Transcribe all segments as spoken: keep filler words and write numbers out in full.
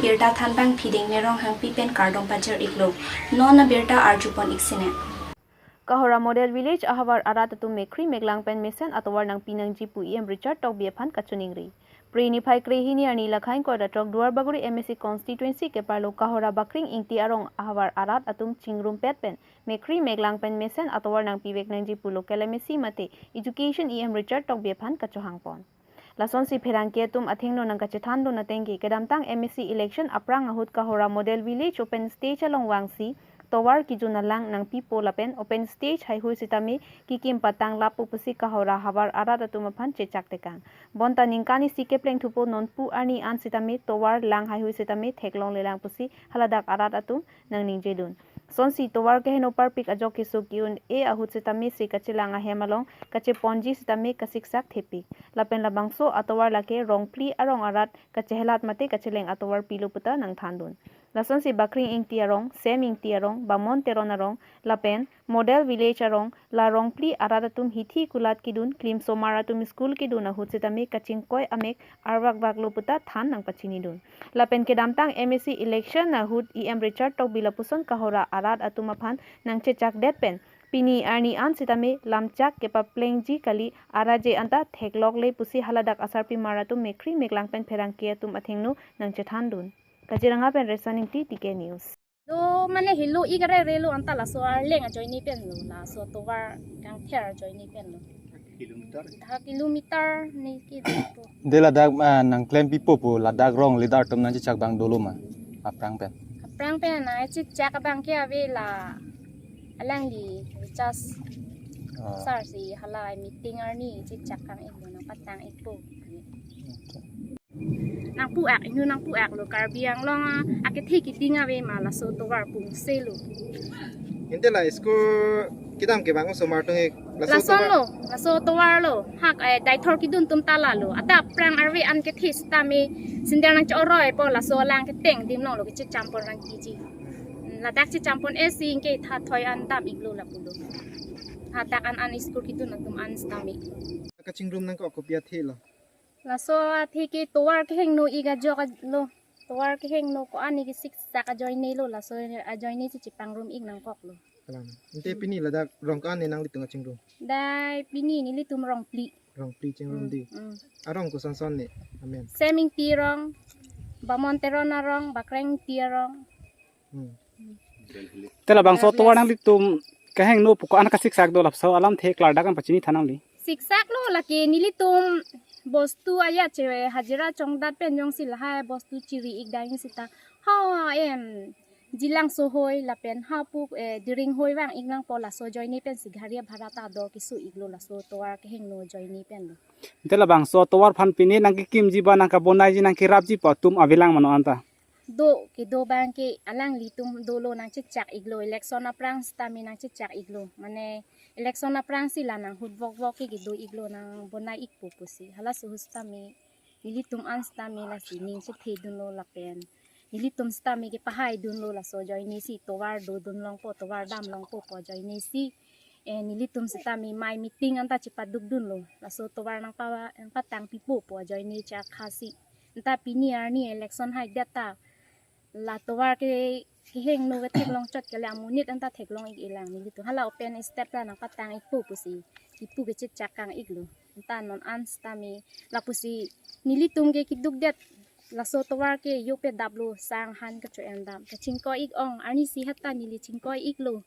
Birta thanbang Phiding Merong Hangpi pen kardom pajir iklo. Non abirta arjupon iksine. Kahora Model Village ahavar arat atum mekhri meklang pen mesen atovar nangpi nangji pu E M Richard Tokbi aphan kachiningri. Phre niphai krehini arni lakhai ingkoi ra throk Duarbagori M A C constituency keparlo Kahora Bakring Ingti arong ahavar arat atum chingrumpet pen mekhri meklang pen mesen atovar nangpivek nangji pu local M A C mate Education E M Richard Tokbi aphan kachohangpon. Lasonsi pherangke atum athengno nangkachethandun atengke kedamtang M A C election aphrang ahut Kahora Model Village open stage along vangsi tovar kijun alang nangpipo lapen open stage haihui sitame kikim patang lapo pusi Kahora havar arat atum aphan chechak tekang. Bonta ningkan isi kepleng thupo, nonpu arni an sitame tovar lang haihui sitame theklonglelang pusi haladak arat atum nangningjedun. Lasonsi tovar keheno parpik ajok keso ki-un-e ahut sitame si kachelang ahem along kacheponji sitame kasiksak thepik. Lapen labangso atovar lake Rongphli arong arat kachehelat mate kacheleng atovar pilo puta nangthandun. Lasonsi Bakring Ingti arong, Sem Ingti arong, Bamon Teron arong, lapen Model Village arong, la Rongphli arat atum hithi kulat kidun, klimsomar atum school kidun ahut sitame kachingkoi amek arvakvaklo puta than nangpachinidun. Lapen kedamtang M A C election ahut E M Richard Tokbi lapuson Kahora arat atum aphan nangchechakdet pen pini arni an sitame lamchak kepaplengji kali, araje anta theklokle pusi haladak asarpimar atum mekhri meklang pen pherangke atum athengno nangchethandun. Kaziranga pen Resan Ingti, T K News. Lo mane helo ik arere lo anta laso arleng ajoine pen lo, laso tovar kangther ajoine pen lo. Kilometer? Ha kilometer ni ke do po. De ladak, ah, nangklempipo pu ladak rong leader atum nangchechak abang dolo ma? Aphrang pen. Aphrang pen nangchechak abang ke ave la alangli Richard Oh. Sir si hala meeting arni chechak kang-ikpo, nangpatang-ikpo. Okay. Nangpu-ak, inut nangpu-aklo, Karbi Anglong a, akethe keding ave ma laso tovar pungselo. Ante la school kedam kevang osomar atum ke laso Lason tovar lo, laso tovar lo. Hak, eh, daithor kidun atum ta lalo. Adap aphrang arve an kethe sitame sindar nangchoroi po laso alang keteng dim longlo, kechecham pon nangkiji. Hmm, ladak checham pon-e si ingke tha thoi an dam-iklo lapulo. Hadak an an school kidun atum an sitame. Kachingrum nangkok kopi athe lo? Laso athe ke tovar kehingno ik ajok lo. Tovar kehingno ko-an ni kesiksak ajoine lo, laso ajoine si chepangrum ik nangkoklo. Kalang. Ante Hmm. pini ladak rong ko-an ni nanglitum kachingrum? Dai pini nelitum Rongphli. Rongphli chingrum Hmm, di. hmm. Arong koson son ni? Amen. Sem Ingti arong, Bamon Teron arong, Bakring Ingti arong. Hmm. Te labangso Yes, tovar yes. nanglitum kehingno pu ko-an kasiksak do, lapuson alamthe klardak an pachini tha nangli. Siksak lo, lake nelitum bostu ajat che hajira chongdat pen jongsi lahai bostu chiri ik dang sita. Ha, em, jilang sohoi lapen hapu, eh, diring hoi vang ik nangpo, laso ajoine pensi gari bhara ta do keso iklo, laso tovar kehingno ajoine pen lo. Te labangso tovar aphan pine nangkekimji ba nangkabonaiji nangkerapji pu atum avelang mano anta? Do, kedo abang ke alanglitum dolo, nangchechak iklo, election aphrang sitame nangchechak iklo. Mane election aphrang si la nanghut vokvok ke kedo iklo, nangbonai ikpo pusi. Halaso ahut sitame nelitum an sitame lasi ning chethedunlo lapen nelitum sitame kepahaidunlo, laso ajoine si tovar dodun longpo, tovar dam longpo pu ajoine si. Eh, nelitum sitame mai meeting anta chepadukdunlo. Laso tovar nangpa, nangpatangpipo pu ajoine chakha si. Anta pini arni election haidet ta la tovar ke kehingno ke theklong chot kali, amonit anta theklong ik elang nelitum. Hala open stage la nangpatang-ikpo pusi kipu kechechak kang-iklo. Anta non an sitame lapusi nelitum ke kedukdet, laso tovar ke jope daplo, sang han kacho-en dam. Kachingkoi ik ong, arnisi hata neli chingkoi iklo.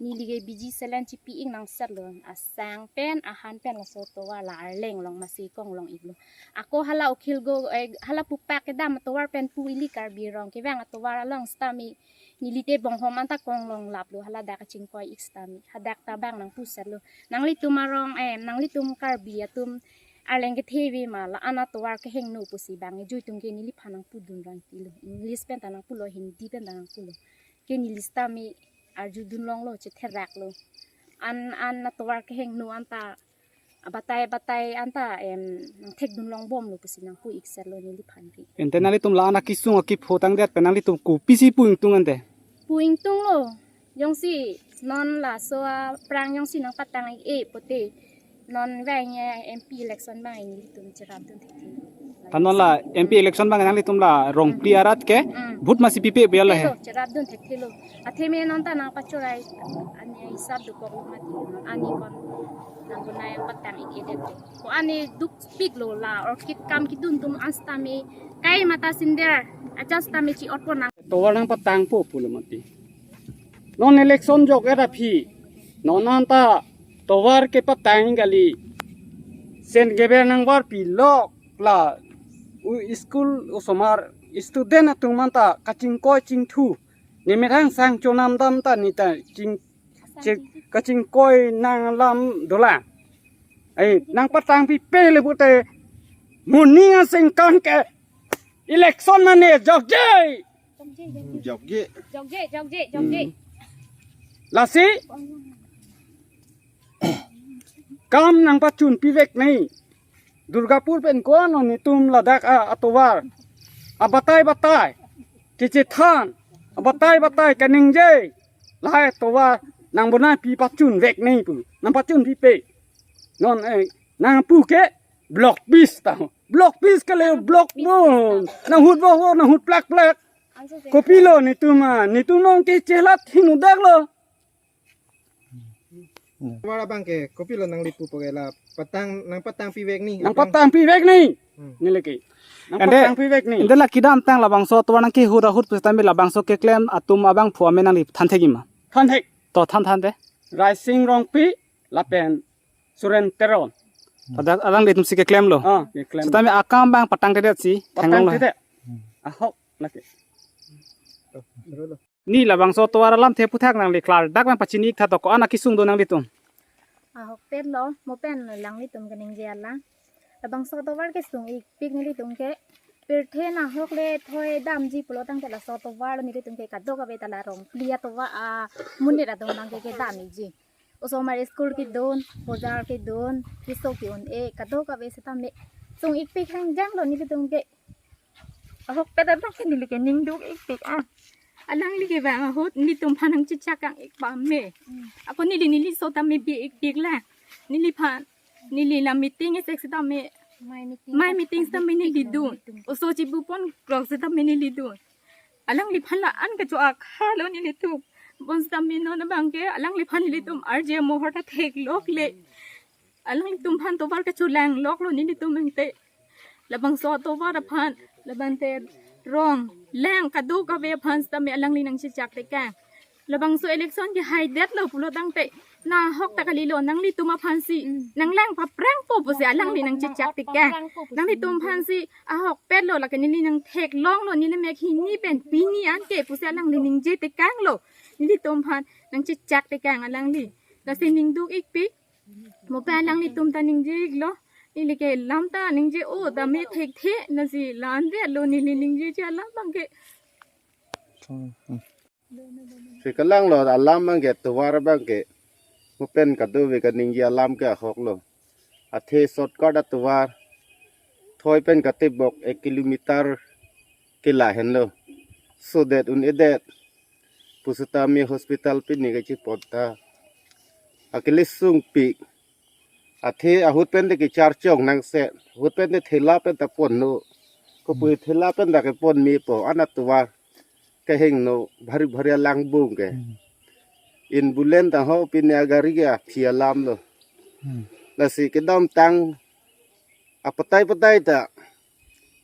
Neli ke biji selen chipi ik nangsetlo. Asang pen ahan pen laso tovar la arleng along masi konglong iklo. Ako hala okhil go, eh, hala pupak kedam atovar pen pu ili Karbi arong kevang atovar along sitame neli te bonghom anta konglong laplo, haladak kachingkoi ik sitame. Hadak ta bang nangpusetlo. Nanglitum arong, eh, nanglitum Karbi atum arleng kethe ave ma, la-an atovar kehingno pusi bang ejui atum ke neliphan nangpudun rang iklo. English pen ta nangpulo, Hindi pen ta nangpulo. Ke neli sitame arjudun longlo, chetheraklo. An, an atovar kehingno anta, abatai, abatai anta, em, nangthekdun longbomlo pusi nangpu iksetlo neliphan ke. Ante nanglitum la-an akesung akepho tangdet pen nanglitum kopisi pu ingtung ante? Pu ingtunglo. Jongsi non laso aphrang jongsi nangpatang-ik-e pote, Non vang ya M P election bang nelitum cherapdun thekthe. Ta non la M P election bang nanglitum la Rongpi arat ke Hmm. vote masi pipe biar la he. Pilo, cherapdun thekthelo. Atheme non ta nangpachorai. Ani hisap dokok lo mati. Ani kon nang bunai yang patang ik edet. Ko ani dukpiklo la orchid kam kidun atum sitame kai mata sinder aja sitame chi-otpo nang. Tovar nangpatangpo pulo mati. Non election jok-et aphi. Non anta tovar kepatang kali. Sen geber nangvarpilok la u school osomar student atum anta kachingkoi chingthu. Nemethang sang chonam dam ta neta ching, ching, kachingkoi nang alam dolang. Ai, nangpatang pipe le pute. Moning asengkan ke election mane jokje. Jokje. Jokje, jokje, jokje. Hmm. Lasi kam nangpachun pivek nai. Durgapur pen ko-an netum ladak a atovar. Abatai batai. Kechethan. Abatai batai kaningje. Lahai tovar nang bunai pi pachun vek nai pu. Nangpachun pipe. Non eh nangpu ke block bis ta. Block bis ke le block bon. Nanghut bo bo nanghut plak plak. Kopilo netum a, netum nong kechelat hinudaklo. Tovar abang ke kopilo nanglipu po ke la patang nangpatang pivek nai. Nangpatang pivek nai. Hmm. Neli ke. Ante, nangpatang pivek nai. Ante la kedamtang labangso tovar nangkehut ahut pusitame labangso keklem atum abangphu amen nangli thanthek-ik ma? Thanthek. To than thanthe. Raising Rongpi lapen Suren Teron. Pada alanglitum si keklemlo. Ah, keklem. Sitame akam bang patangtedetsi theklonglo. Patangtedet. Ahok lake. Neli labangso tovar alamthe aphuthak nangli klardak bang pachini-ik tha, to ko-an akesung do nanglitum? Ahokpetlo, mo pen alanglitum kaningje alam. Labangso tovar kesung-ikpik nelitum ke. Pirthe nahok le thoi damji pulo tangte laso tovar lo nelitum ke kadokave ta la Rongpi atovar amonit atum abang ke kedam-ikji. Osomar school kedun, bojar kedun, keso ke-un-e, kadokave sitame sung-ikpik hangjanglo nelitum ke. Ahokpet abang ke neli ke ningduk-ikpik a. Alangli ke bang ahut nelitum aphan nangchechak kang-ik pame. Hmm. Ako neli neliso tame bi-ikpik la. Neliphan, neli la meeting esek sitame. Mai meeting. Mai meeting sitame neli dun. Oso chibu pon krok sitame neli dun. Alangliphan la-an kacho-ak halo nelitum. Bonsitame non abang ke alangliphan nelitum arje mohor ta theklokle. Alanglitum aphan tovar kacholangloklo nelitum ante. Labangso tovar aphan, labang te rong, lang kadokave aphan sitame alangli nangchechak tekang. Labangso election kehaidetlo pulo tangte nahok ta kalilo, nanglitum aphansi, mm, nanglang paprangpo pusi alangli nangchechak tekang. Paprangpo pusi. Nanglitum aphansi ahokpetlo, lake neli nangtheklonglo, neli mek hini pen pini anke pusi alangli ningje tekanglo. Nelitum aphan nangchechak tekang alangli. Lasi ningduk-ikpik. Mo pen alanglitum ta ningje-iklo. Neli ke lam ta ningje-o tame thekthe, lasi la-an det lo neli ningjeje alam abang ke. Si kalanglo alam abang ke, tovar abang ke. Mo pen kadokave kaningje alam ke ahoklo. Athe shortcut atovar. Thoi pen katebok ek kilometer ke lahenlo. Sodet un-edet. Pusitame hospital pini kachepon ta. Akele sungpik. Athe ahut pen te kecharchong nangse. Ahut pen te thela pen ta ponlo. Kopui thela pen ta kepon mepo. An atovar kehingno bhari bhari alangbung ke. Hmm. Ambulance ta ho pini agari ke aphi alamlo. Hmm. Lasi kedamtang apatai patai ta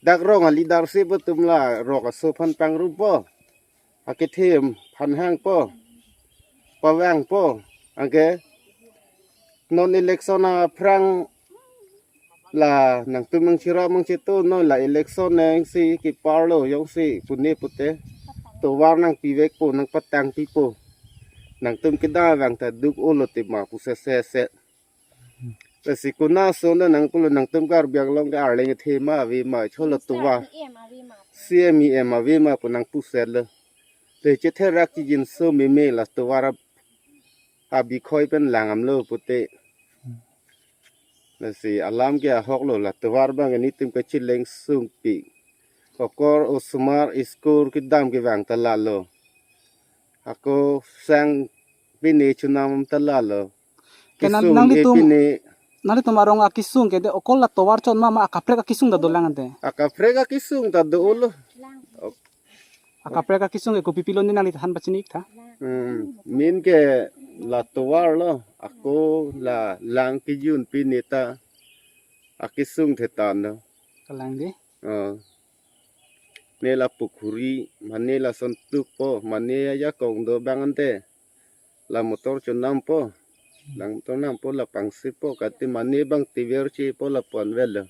dak rong a-leadership atum la rong aso aphan pangrupo. Akethe aphan hangpo, pavangpo, anke non election aphrang la nangtum nangchira mangchitu, non la election nangsi keparlo jongsi pune pute tovar nangpivekpo, nangpatangpipo. Nangtum kedam vang ta duk-olo tema pu sese se. Lasi konat ason ta nangpulo, nangtum Karbi Anglong ke arleng thema avema, cholo tovar. C M E M avema pu nangpusetlo. Te chetherak chijinso meme la tovar a-, abikhoi pen lang damlo pute. Lasi alam ke ahoklo, la tovar abang nelitum kacheleng sungpik. Okor osomar school kedam kevang ta lalo. Ako sang pine chonam ta lalo. Ke nang, kesung nanglitum, pine Nanglitum arong akesung ke de okol la tovar chot ma, ma akaprek akesung ta dolang ante? Akaprek akesung ta dolo. Akaprek akesung ke kopi pilo ne nangli than pachini-ik tha? Hmm, min ke la tovar lo, ako la lang kejun pi neta akesung thetan lo. Kalang di? Oh. Ne la pukhuri, mane la sontuk po, mane ajakong do bang ante. La motor chonam po. Lang motor nam po, la pangsi po, kati mane bang tiver chi po la pon velo.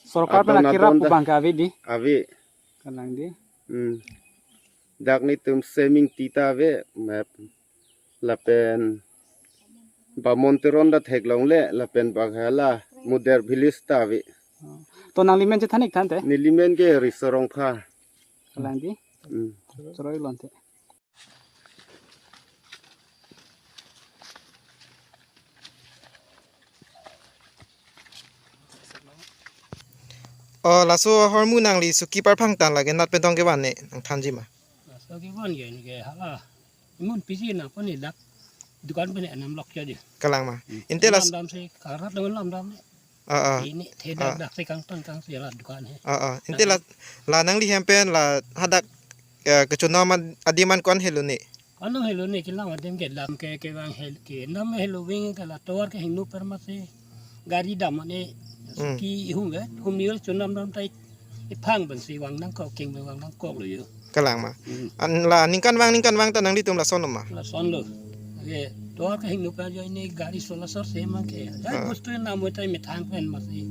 Sorkar pen adon akirap adon pu ta bang ke ave di? Ave. Kalang di? Hmm. Dak netum seming tita ave, map. Lapen Bamon Teron ta theklongle, lapen bang hala Muder Village ta ave. Oh. To nangli men chethan-ik tha ante? Neli men ke Riso Rongphar. Kalang di? Hmm. Choroi lo ante. Oh, laso ahormu nangli suki parphang tan lake nat pen tong kevan ne nangthanji ma? Laso kevan ke, ke hala. Imun pisi nangpon ni dak dukan pen enam lok cha di. Kalang ma. Hmm. Inte las- Lam dam si karat dengan lam dam ni. Ah, ah. Ini thedak, ah, dak si kangton kangsi la dukan he. Ah, ah. Inte la, la nangli hem pen la hadak, eh, kechonam ad-, adim an ko-an helo ne? Ko-an helo ne, kelang adim ke lam ke, kevang hel ke. Nam helo ving ke la tovar ke hingno per masi gari dam ne. Hmm. Suki ihum ve, hum ni chonam dam tai. Iphang pensi vang nangkok, keng pen vang nangkok lo yo. Kalang ma. Hmm. An la ningkan vang, ningkan vang ta nanglitum lason ma? Lason lo. Ke, tovar ke hingno per jo ini gari sola sor se mang ke. Ya, ah, bostu nam tai methang pen masi.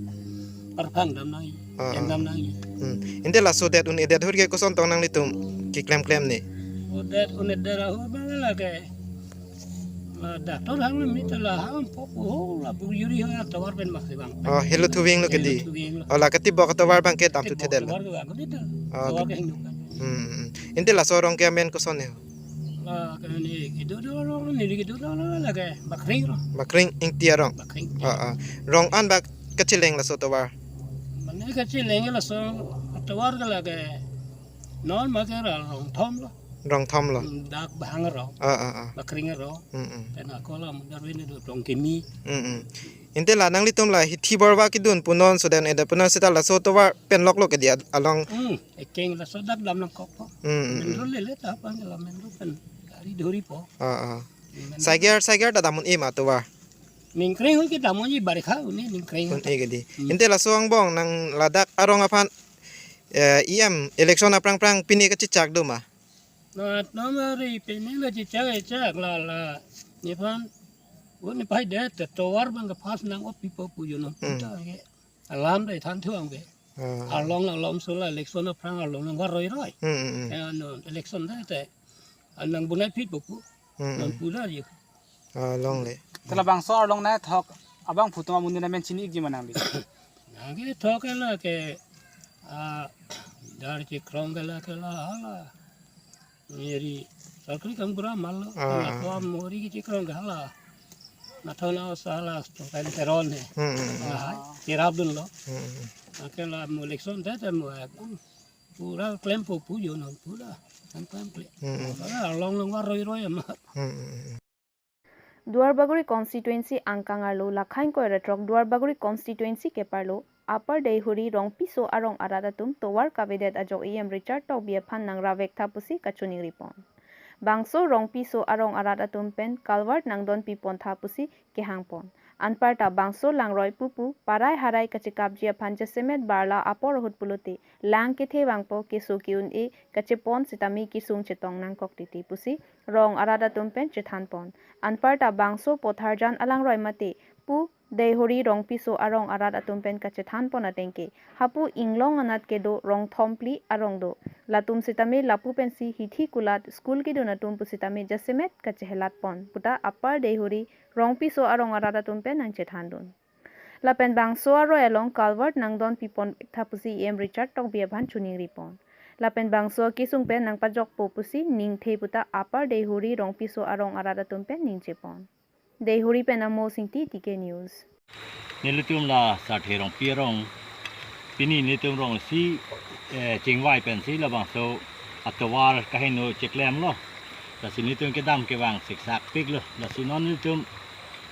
Parphang dam nang, ah, en dam nang. Hmm. Inte laso det un-edet ahut ke koson tong nanglitum keklem klem ne? O det un-edet ahut bang lake. La doctor hang mi ta la hang po po la bu yuri ha tovar pen masi bang. Oh, helo thuving lo ke di. Helo thuving lo. Oh, la kati bok tovar bang ke dam thu thedel. Tovar ke bang ke di. Oh, tovar ke hingno kan. Hmm, hmm, hmm. Inte laso arong ke amen koson ne? La ke ni kedo do arong ni kedo do arong lake Bakring arong. Bakring Ingti arong. Bakring. Ah, ah. Rong an bak kacheleng laso tovar? Mane kacheleng laso tovar ke lake non ma ke ra rong thom lo. Rong thom lo. Hmm, dak bang arong. Ah, ah, ah. Bakring arong. Hmm, hmm. Pen ako la mudar vini do rong kimi. Hmm, hmm. Inte la nanglitum la hithi borva kedun punon soden eda punon seta laso tovar pen lok lo ke di ad-, along. Hmm, ekeng laso dak dam nangkok po. Hmm, hmm, hmm. Menro lele ta pan la menro pen gari dhori po. Ah, ah. Menro. Saiger, saiger ta dam un-e ma tovar? Ningkreng ke dam un-e barikha un-e ningkreng. Un-e ke di. Hmm. Inte laso angbong nang ladak arong aphan, eh, E M election aphrang phrang pine kachechak do ma? Na, na mari pine kachechak, chak la la. Nephan, un-e pai det, te tovar bang ke pass nang-opi po pu yo no. Hmm. Puta ke. Alam dai than thuang ke. Ah. Arlong nang lom sula election aphrang arlong nang varoi roi. Hmm, hmm, hmm. Eh, no, election dai te. Anang bunai phit po pu. Hmm, hmm. Non pula yo. Ah, longle. Te labangso arlong nangkethok abangphu atum amonit amen chini-ikji ma nangli? Nangkethok ke lake, ah, Dar Chikrong ke lake la hala. Meri, Sarkri Kangpura malo, ah, na tua Mori ke Chikrong ke hala. Nathon Aosa hala, Tongkai Teron he. Hmm, hmm, hmm. Ah, kirap dunlo. Hmm, hmm. Anke la mo election te te mo, eh, pura klem po pu yo non pura. Klem klem klem. Hmm, hmm. Pura arlong long varoi roi ma. Hmm, hmm, hmm. Duarbagori constituency angkang arlo lakhai ingkoi ra throk Duarbagori constituency keparlo Upper Deihori Rongpiso arong arat atum tovar kavedet ajok E M Richard Tokbi aphan nang ravek tha pusi kachiningri pon. Bangso Rongpiso arong arat atum pen culvert nangdon pipon tha pusi kehang pon. Anparta bangso langroi pupu parai harai kachekapji aphan jasemet barla apor ahut pulote lang kethe vangpo, keso ke-un-e kachepon sitame kesung chetong nangkok titi pusi rong arat atum pen chethan pon. Anparta bangso Potharjan alangroi mate pu Deihori Rongpiso arong arat atum pen kachethan pon ateng ke hapu inglong anat kedo rong thom phli arong do. Latum sitame lapu pensi hithi kulat school kedun atum pusitame jasemet kachehelat pon puta Upper Deihori Rongpiso arong arat atum pen nangchethan dun. Lapen bangso aroi along culvert nangdon pipon tha pusi E M Richard Tokbi aphan chiningri pon. Lapen bangso kesung pen nangpajokpo pusi ningthe puta Upper Deihori Rongpiso arong arat atum pen ningje pon. Deihori pen Amos Ingti, T K News. Nelitum la Sarthe Rongpi arong. Pini nelitum rong si, eh, chingvai pensi labangso atovar kaheno cheklemlo. Lasi nelitum kedam kevang siksak piklo. Lasi non nelitum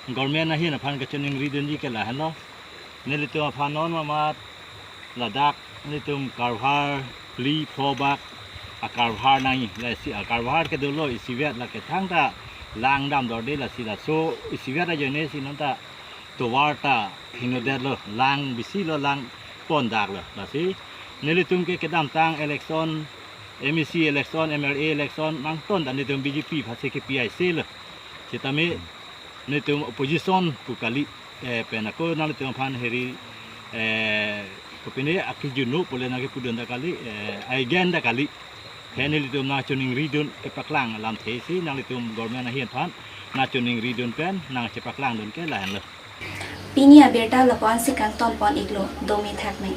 government ahin aphan kachoningri dunji ke lahenlo. Nelitum aphan non mamat ladak nelitum karvar phli pho bak akarvar nangji, lasi akarvar ke dolo isivet lake thangta lang dam dorde, lasi laso isivet ajoine si nonta tovar ta hingnodetlo, lang bisi lo, lang pondaklo. Lasi nelitum ke kedamtang election, M A C election, M L A election nangton ta nelitum B J P phasi kepi aiselo. Sitame nelitum opposition pu kali, eh, pen ako nanglitum aphan heri, eh, kopine akijunu pule nangkepudun ta kali, eh, aigen ta kali. He nelitum nangchoningri dun kepaklang alamthe si nanglitum government ahin aphan nangchoningri dun pen nangchepaklang dun ke lahenlo. Pini abirta lapu-an si kangton pon iklo, domi thakme.